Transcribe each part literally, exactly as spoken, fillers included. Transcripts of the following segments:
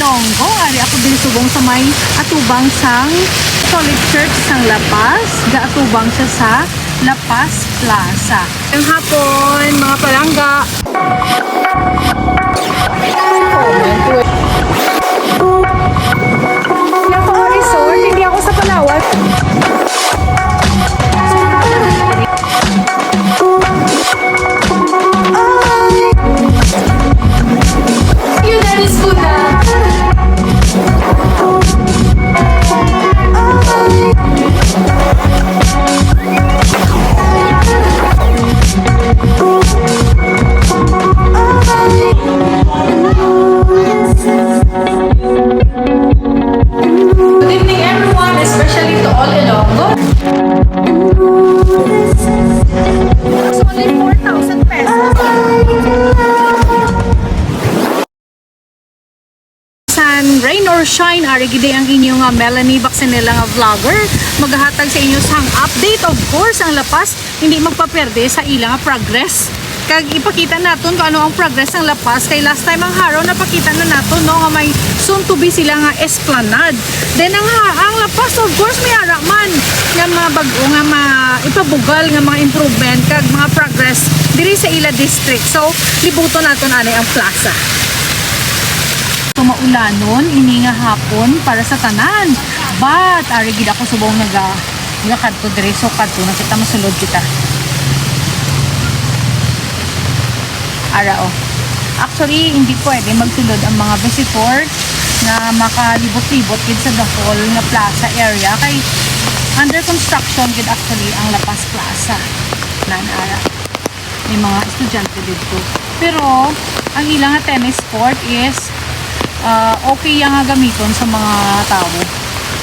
Ilonggo, ari ako diri subong sa may atubang sang Catholic Church sang La Paz, gaatubang siya sa La Paz Plaza. Ang hapon, mga palangga. Nako, resort, hindi ako sa Palawan. Good evening, everyone, especially to all Ilonggo. It's only four thousand pesos. San rain or shine, ari gid ang inyo nga Melanie Baxenela nga vlogger, magahatag sa inyo sang update. Of course, ang La Paz hindi magpaperde sa ila nga progress. Kag ipakita naton kung ano ang progress sang La Paz. Kay last time ang Jaro napakita na naton, no, nga may soon to be sila nga esplanade. Then ang ha-, ang La Paz, of course, may ara man nga mga bag-o nga ma-, ipabugal nga mga improvement kag mga progress diri sa ila district. So, libuton naton ani ang plaza. So, maulanon ini nga hapon para sa tanan. But, ari gid ako subong naga-, nagakadto diri. So, kadto na kita, masulod kita. Ara, oh. Actually, hindi pwede magsulod ang mga visitor nga makalibot-libot gid sa the whole nga plaza area kay under construction gid actually ang La Paz Plaza. Nan, ara. May mga estudyante dito. Pero, ang ilang nga tennis court is, ah, okay yang nga gamiton sa mga tawo.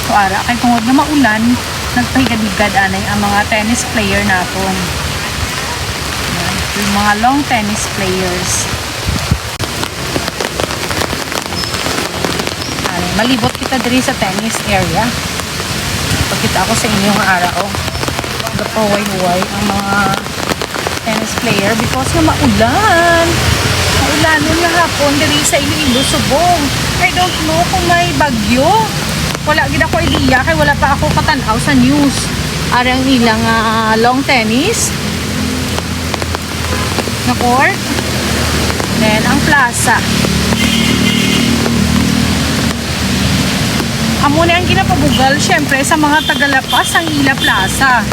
So, ara, kay tungod nga maulan, nagpahigad-higad anay ang mga tennis player naton. Yan. Yung mga long tennis players. Ay, malibot kita diri sa tennis area. Pakita ko sa inyo nga ara, oh. Gapahuway-huway ang mga tennis player because nga maulan. Maulanon nga hapon diri sa Iloilo, Subong. I don't know kung may bagyo. Wala gid ako idea kay wala pa ako katan-aw sa news. Ari ang ilang, ah, long tennis nga court. Then, ang plaza. Amo ni ang ginapabugal, syempre, sa mga taga La Paz ang ila plaza.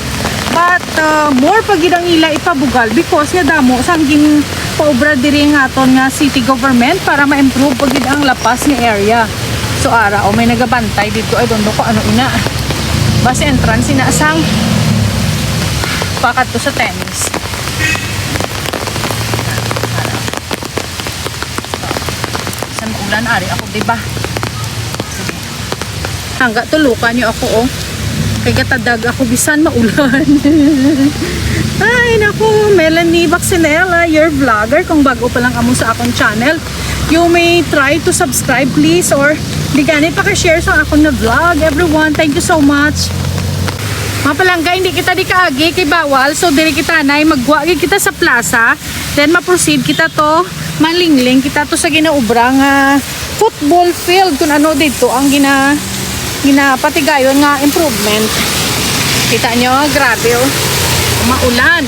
But, uh, more pa gid ang ila ipabugal because nga damo sang ginpaobra diri nga aton nga city government para ma-improve pa gid ang La Paz nga area. So, ara, o, may nagabantay dito. I don't know kung ano ina. Basta entrance ina sang pakadto sa tennis. Bisan maulan, ari ako, di ba? Sige. Hangga tulukan niyo ako, oh. Kay gatadag ako, bisan maulan. Ay, naku, Melanie Baxenela, your vlogger. Kung bago pa lang kamo sa akong channel, you may try to subscribe, please, or di gani paka-share sa akong na vlog. Everyone, thank you so much. Mga palangga, hindi kita di kaagi kay bawal. So, diri kita, nay, magwa gid kita sa plaza. Then, ma-proceed kita to, manlingling kita to sa ginaubra nga football field, kung ano dito ang gina-, ginapatigayon nga improvement. Kita nyo, grabe, oh. Maulan.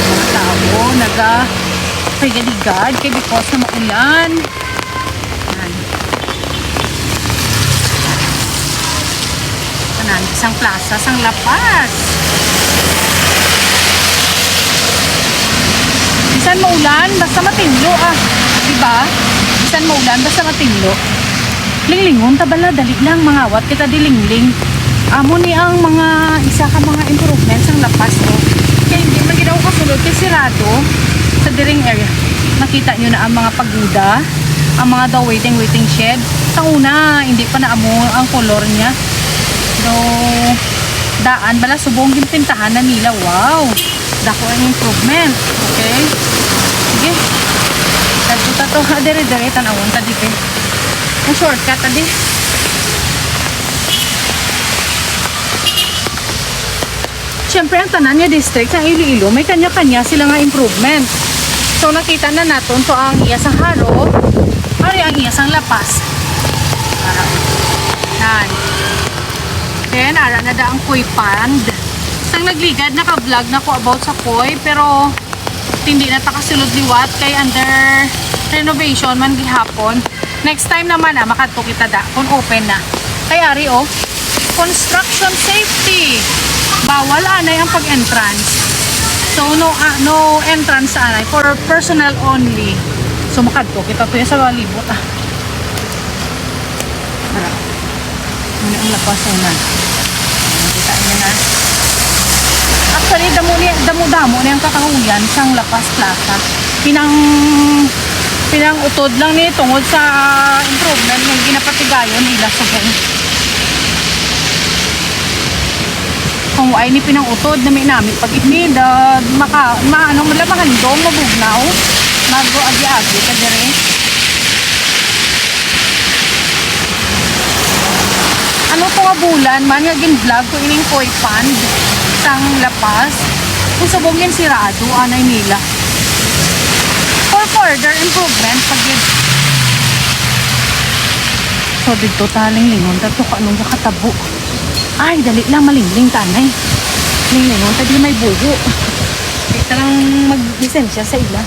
Mga tao, naga-, nagligad kay because na maulan. Yan. Kanan, sang plaza, sang La Paz. Bisan maulan, basta matinlo, ah. Diba? Bisan maulan, basta matinlo. Linglingon ta bala, dali lang, mangawat kita di lingling. Amo ni ang mga isa ka mga improvements sang La Paz, oh. Kaya hindi man gid ako kasulod kay sirado sa diring area. Nakita nyo na ang mga pagoda, ang mga daw waiting, waiting shed. Sa una, hindi pa na amo ang kolor niya. Daw daan bala, subong ginpintahan na nila. Wow! Dako ang improvement. Okay? Sige. Kadto ta to, ha, dire-dire, tan-awon ta dito. Ang shortcut, adi. Siyempre, ang tanan nga district sa Iloilo, may kanya-kanya sila nga improvement. So, nakita na naton to ang iya sa Jaro, ari ang iya sang La Paz. Ara. Nan. Then, ara na da ang koi pond. Sang nagligad, naka-vlog na ko about sa koi, pero hindi na ta kasulod liwat kay under renovation man gihapon. Next time naman, ah, makadto kita da kung open na. Kay ari, oh, construction safety. Bawal anay ang pag-entrance. So, no, ah, no entrance anay, for personnel only. So, makadto kita to sa libot, ah. Ano? Ano ang La Paz una? Kita niyo na. Actually, damo ni, damo-damo ni ang kakahuyan sang La Paz Plaza. Pinang, pinang-utod lang ni tungod sa improvement nga ginapatigayon nila subong. Kung wa ini pinang-utod, nami-nami pag ini, da, maka, maano, mala mahandom, mabugnaw, mag-agi-agi ka dire. Ano to nga bulan man nga gin-vlog ko ining koi pond sang La Paz? Kung subong gin sirado, anay nila. For further improvement, pag yun. So, dito taling lingon, tato ka anong nakatabo. Ay, dali lang, malingling tanay. Linglingon, tayo may buho. Di ka lang mag-lisensya sa ila.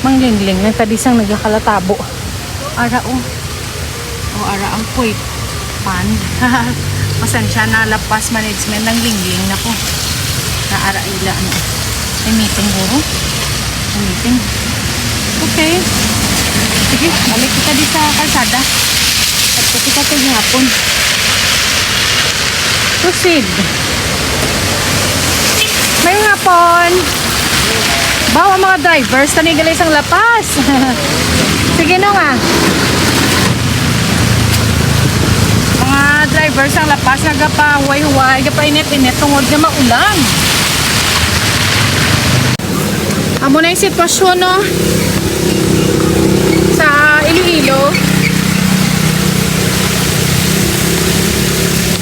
Manglingling na tadi sang nagakalatabo. Ara, oh. Oh, ara ang koi pond. Pasensya na, La Paz management, nanglingling na ko. Naara ila, ano. May meeting, guro. May meeting. Okay. Sige, balik kita di sa kalsada. At kita to gihapon. Proceed. May hapon. Bawa mga drivers, tani gali sang La Paz. Sige no nga. Mga drivers sang La Paz, nagapahuway-huway, gapainit-init tungod nga maulan. Amo na yung sitwasyon, no? Sa Iloilo.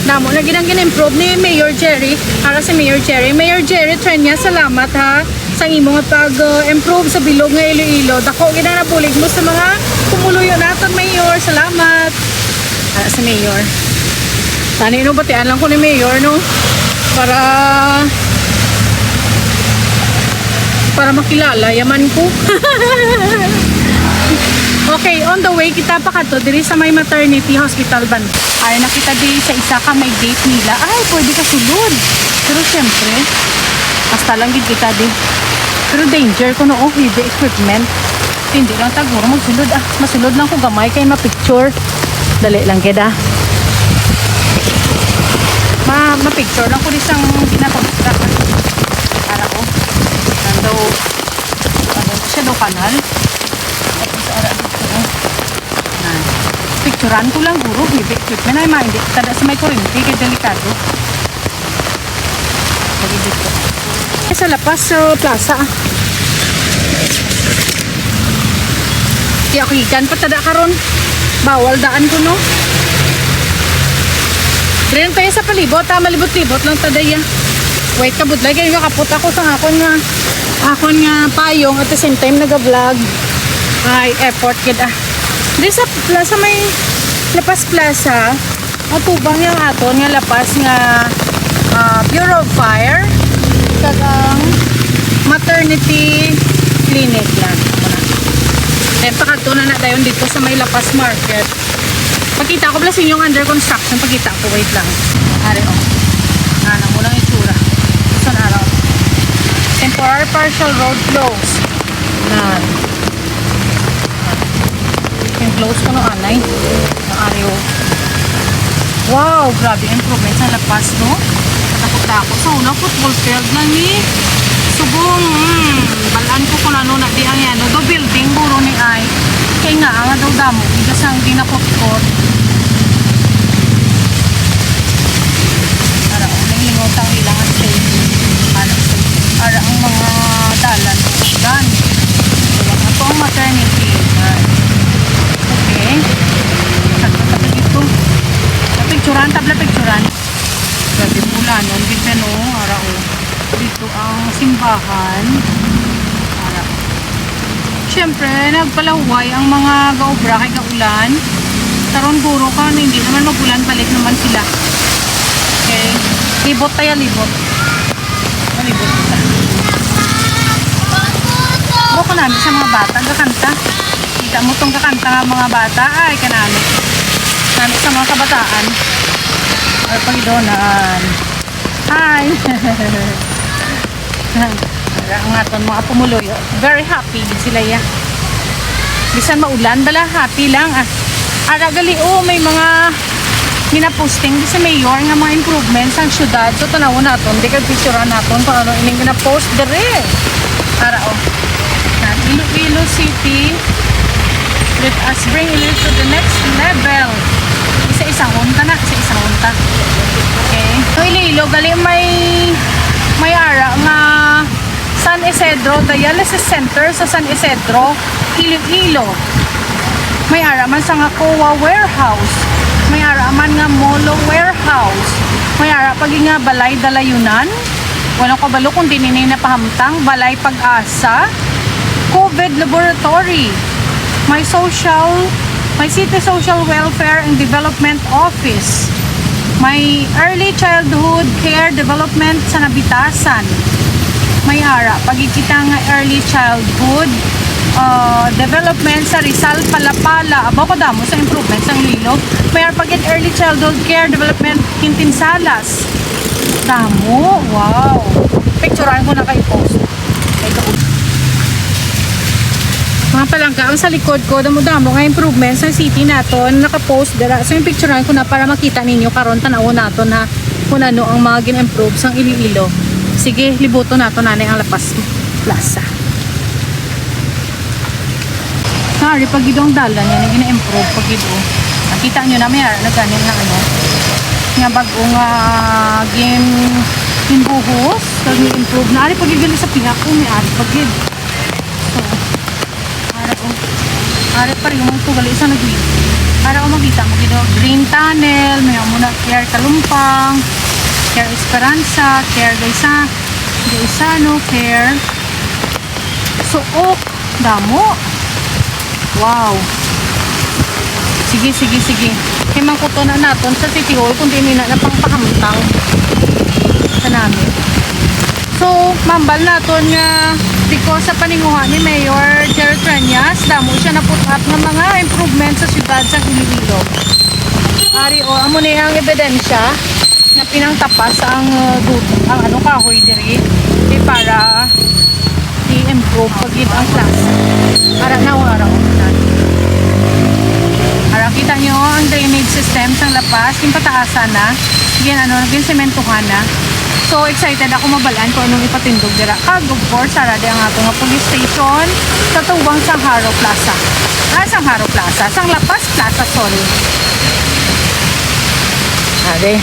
Namo na ginang gin-improve ni Mayor Jerry. Para si Mayor Jerry. Mayor Jerry Treña, salamat ha. Sa imo nga pag-improve sa bilog nga Iloilo. Dako gid ang nabulig mo sa mga pumuluyo naton, Mayor. Salamat. Ah, sa Mayor. Tani, no, batian lang ko ni Mayor, no? Para, para makilala, yaman ko. Okay, on the way kita pa kadto diri sa may maternity hospital ban. Ay, nakita di sa isa ka may gate nila. Ay, pwede ka sulod. Pero syempre, hasta lang gid kita di. Pero danger ko no, oh, heavy equipment. Hindi lang taguro magsulod, ah. Masulod lang ko gamay kay ma-picture. Dali lang gid, ah. Ma, ma-picture lang ko di sang ginakonstruct. Para ko. Nando, ano siya do, kanal? Tapos, ara dito, oh. Na. Picturean ko lang, guro. Heavy equipment ay, ma, hindi. Kada sa may kuryente, kay delikado. Pag-edit ko. Sa La Paz, sa plaza. Di ako ikan pa tada karon. Bawal daan ko, no? Dren pa sa palibot, ah, malibot-libot lang tada ya. Wait, kabudlay kayo, kapot ako sa akon nga, akon nga payong at the same time naga-vlog. Ay, effort gid, ah. Di sa plaza, may La Paz Plaza. Atubang yang aton nga La Paz nga, ah, Bureau of Fire, kag ang maternity clinic lang. Then, pakadto na na dayon dito sa may La Paz Market. Pakita ko pala sa inyong under construction. Pakita ko, wait lang. Ari, oh. Nga, nang unang itsura. Sa araw. Temporary partial road close. Nga. Yung close ko no anay. Ang ari, oh. Wow, grabe ang improvement sa La Paz, no? Katakot-takot. Sa una, football field lang ni. Subong, hmm, balaan ko kung ano na di ang yan. No? Do building, buro ni ay. Kay nga, ang daw damo. Iga sang ginakutkot. Para, oh, may lingot ang ilangan sa inyo. Para, ara ang mga dalan. Gan. So, ako ang maternity. Yan. Okay. Sakto sa dito. Napicturan, tabla picturan. Grabe pula, no? Ang ganda, no? Ara, oh. Dito ang simbahan. Para. Siyempre, nagpalahuway ang mga gaobra kay gaulan. Karon guro ka, hindi naman magulan, balik naman sila. Okay. Libot tayo, libot. Malibot kita. Bro ko namin sa mga bata, gakanta. Kita mo tong gakanta nga mga bata, ay, kanami. Nami sa mga kabataan. Ay, pagidonaan. Hi! Wala ang aton mga pumuluyo. Very happy gid sila, ya. Bisan maulan, bala, happy lang, ah. Ara gali, oh, may mga ginaposting sa mayor nga mga improvements ang syudad. So, tanawon naton, di kay picturean naton kung ano ining ginapost diri. Ara, oh. Yan, Iloilo City. Let us bring Iloilo to the next level. Isa-isahon ta na, isa-isahon ta. Okay. So, Iloilo, gali may, may ara nga San Isidro, dialysis center sa San Isidro, Iloilo. May ara man sa nga COA warehouse. May ara man nga Molo warehouse. May ara pa gid nga balay dalayunan. Wala ko balo kung din ini napahamtang, balay pag-asa, COVID laboratory. May social, may City Social Welfare and Development Office. May Early Childhood Care Development sa Nabitasan. May ara, pagkikita nga early childhood, ah, development sa Rizal, Palapala. Abaw, kadamo sa improvement sang Iloilo. May ara, pagkit early childhood care development, Quintinsalas. Damo, wow. Picturean ko na kay post. Ito. Mga palangga, ang sa likod ko, damo-damo nga improvements sa city naton, naka-post dira. So, yung picturean ko na para makita ninyo karon, tan-awon naton ha, kung ano ang mga gin-improve sang Iloilo. Sige, libuto nato nanay ang La Paz Plaza. Nari pa gid ang dalan niya, gina-improve pa gid, oh. Nakita nyo na, may ara na gani nga, ano, nga bag-o nga gin-, ginbuhos, kag gin-improve. Nari pa gid gali sa pihak ko, may ari pa gid. So, ara, oh. Ara pa rin, yung ito, gali sa nag-, ara, oh, makita mo gid, oh. Green Tunnel, may amo na Care Kalumpang, Care Esperanza, Care Gaisa-, Gaisano, Care Suok. Damo. Wow. Sige, sige, sige. Kay mangkuto na naton sa City Hall kung di nila na pangpahamtang sa namin. So, mambal naton nga because sa paninguha ni Mayor Gerald Treñas, damo siya na-put up nga mga improvement sa siyudad sa Iloilo. Ari, o, amo ni ang ebidensya na pinangtapas ang, uh, dut-, ang, ano, kahoy diri. Di para i-improve pa gid ang plaza. Ara na, o, ara, o, na. Ara, kita nyo ang drainage system sang La Paz, ginpataasan na, gin-, ano, ginsementohan na. So, excited ako mabalaan kung anong ipatindog dira. Kag, of course, ara di ang ato nga police station sa tubang sang Jaro Plaza. Ah, sang Jaro Plaza, sang La Paz Plaza, sorry. Are.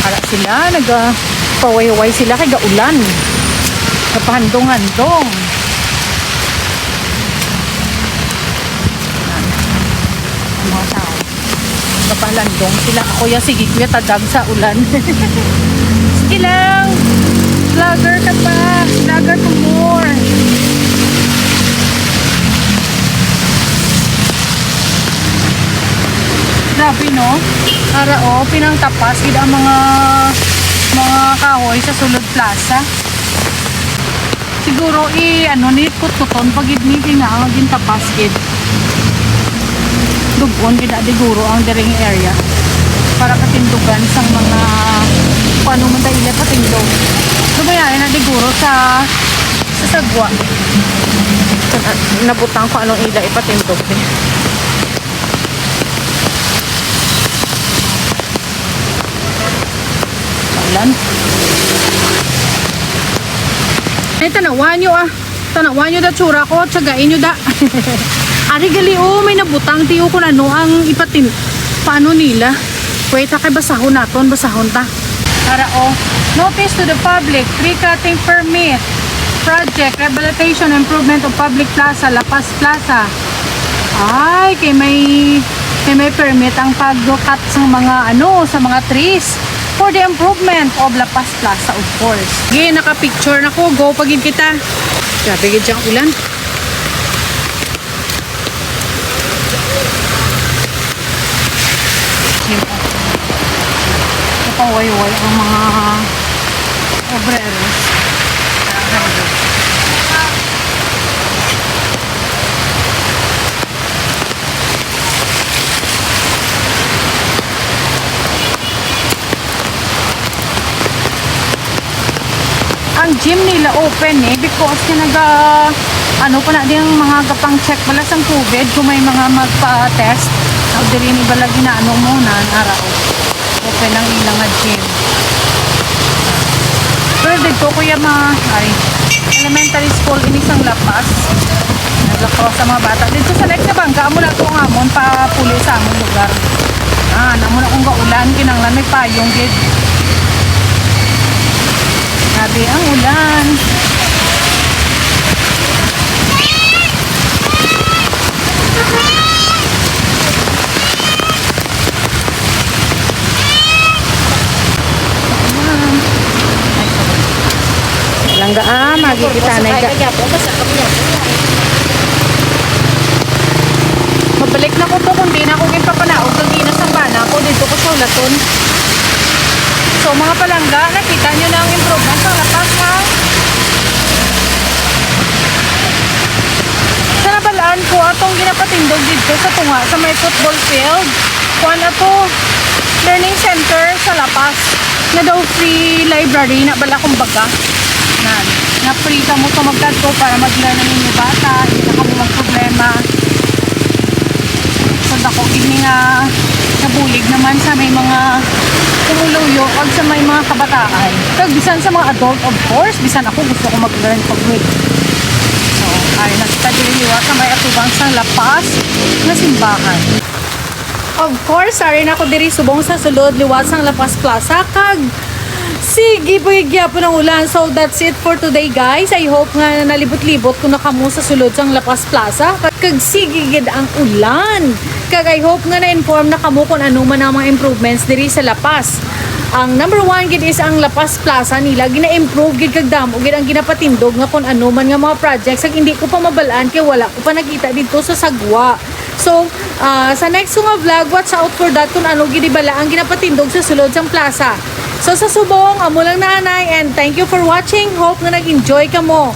Ara sila, naga-, pawayway sila kay gaulan. Napahandong-handong. Ang mga tao. Napalandong sila. Kuya, sige, kuya, tadag sa ulan. Sige lang. Vlogger ka pa. Vlogger for more. Grabe, no? Ara, oh, pinangtapas gid ang mga, mga kahoy sa sulod plaza. Siguro, i-, ano ni, kutkuton pa gid ni, kay naa nga gintapas gid. Dug-on gid na diguro ang diring area para katindugan sang mga kung ano man dahil patindog. Dumayain na diguro sa, sa sagwa. Nabutang ko anong ila ipatindog, eh. Ulan. Ay, tanawan nyo, ah. Tanawan nyo da tsura ko, tsagain nyo da. Ari gali, oh, may nabutang, tiyo, kung ano ang ipatin-, paano nila. Wait, ha, kay basahon naton, basahon ta. Para, oh, notice to the public, tree cutting permit, project, rehabilitation, improvement of public plaza, La Paz Plaza. Ay, kay may, kay may permit ang pag-cut sa mga, ano, sa mga trees. For the improvement of La Paz Plaza, of course. Sige, naka-picture na ko. Go pa gid kita. Grabe gid siyang ulan. Sige po. Napawayway ang mga obreros. Ang gym nila open eh, because nga naga, ano pa na din, mga gapang check pala sang covid kung may mga magpa-test. Ang diri ni bala ginaano mo na, naraw. Open ang ilang nga gym. Pero dito, kuya, ma-, ay, elementary school, ini sang La Paz. Nag-lacrosse ang mga bata. Dito sa next na bangga, amo na to nga amon, papuli sa among lugar. Ah, namo na kung gaulan, kinanglan may payong gid. Grabe ang ulan. Langga, ah, magigit anay ka. Mabalik na ko to kung di na ako ginpapanaog kag ina sa bana ko dito ko sa Ulaton. So, mga palangga, nakita nyo na ang improvement sa La Paz, ha? Sa nabalaan ko, atong ginapatindog dito sa tunga, sa may football field. Kuan ato, learning center sa La Paz. Nga daw free library na bala, kumbaga. Nan, nga free kamo sa magkadto para mag-learn ang inyo bata, hindi na kamo magproblema. So, dako gid ni nga nabulig naman sa may mga pumuluyo kag sa may mga kabataan. Kag bisan sa mga adult, of course, bisan ako gusto ko mag-learn pag with. So, ay, nakita diri liwat sa may atubang sa La Paz nga simbahan. Of course, ari na ko diri subong sa sulod liwat sang La Paz Plaza, kag sige pa gid gyapon ang ulan. So that's it for today, guys. I hope nga nalibot-libot ko na kamo sa sulod sang La Paz Plaza, kag sige gid ang ulan. Kag I hope nga na-inform na kamo kung ano man ang mga improvements diri sa La Paz. Ang number one gid is ang La Paz Plaza nila gina-improve gid kag damo gid ang ginapatindog nga kung ano man nga mga projects, kag hindi ko pa mabal-an kay wala ko pa nakita dito sa sagwa. So, ah, sa next ko nga vlog, watch out for that kung ano gid bala ang ginapatindog sa sulod sang plaza. So, sa subong, amo lang na anay, and thank you for watching. Hope nga nag-enjoy kamo.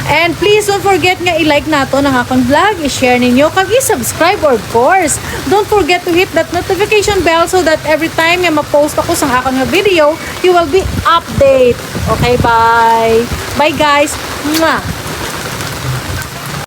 And please don't forget nga i-like nato ang akon vlog, i-share ninyo, kag i-subscribe, of course. Don't forget to hit that notification bell so that every time nga ma-post ako sang akon nga video, you will be update. Okay, bye. Bye, guys. Mwah!